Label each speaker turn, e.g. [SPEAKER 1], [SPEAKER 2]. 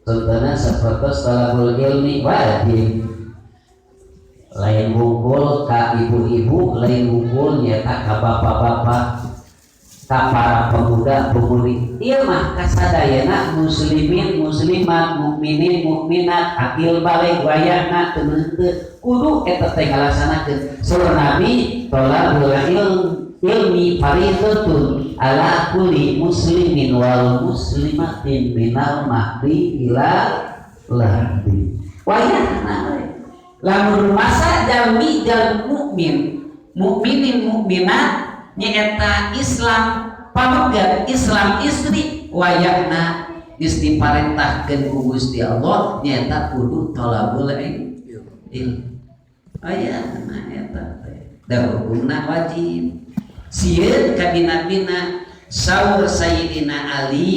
[SPEAKER 1] Contohnya seperti talabul ilmi wajib, lain wungkul ka ibu-ibu, lain wungkul nyata ka bapak-bapak, ka para pemuda pemudi. Ieu mah kasadayana muslimin muslimat, mukminin mukminat, akil balig, wayahna teu henteu kudu eta teh ngalaksanakeun. Saur Nabi, talabul ilmi faridatun ala kulli muslimin wal muslimatin minal mahdi ila lahdi. Wayahna we lamun masa jalmi jalmi mukmin, mukminin mukminat, nyaeta Islam pamegat, Islam istri, wayahna geus diparentahkeun ku Gusti Allah nyaeta kudu talabul ilmi. Wayahna eta teh da hukumna wajib, sieun kabina-bina. Saur Sayyidina Ali.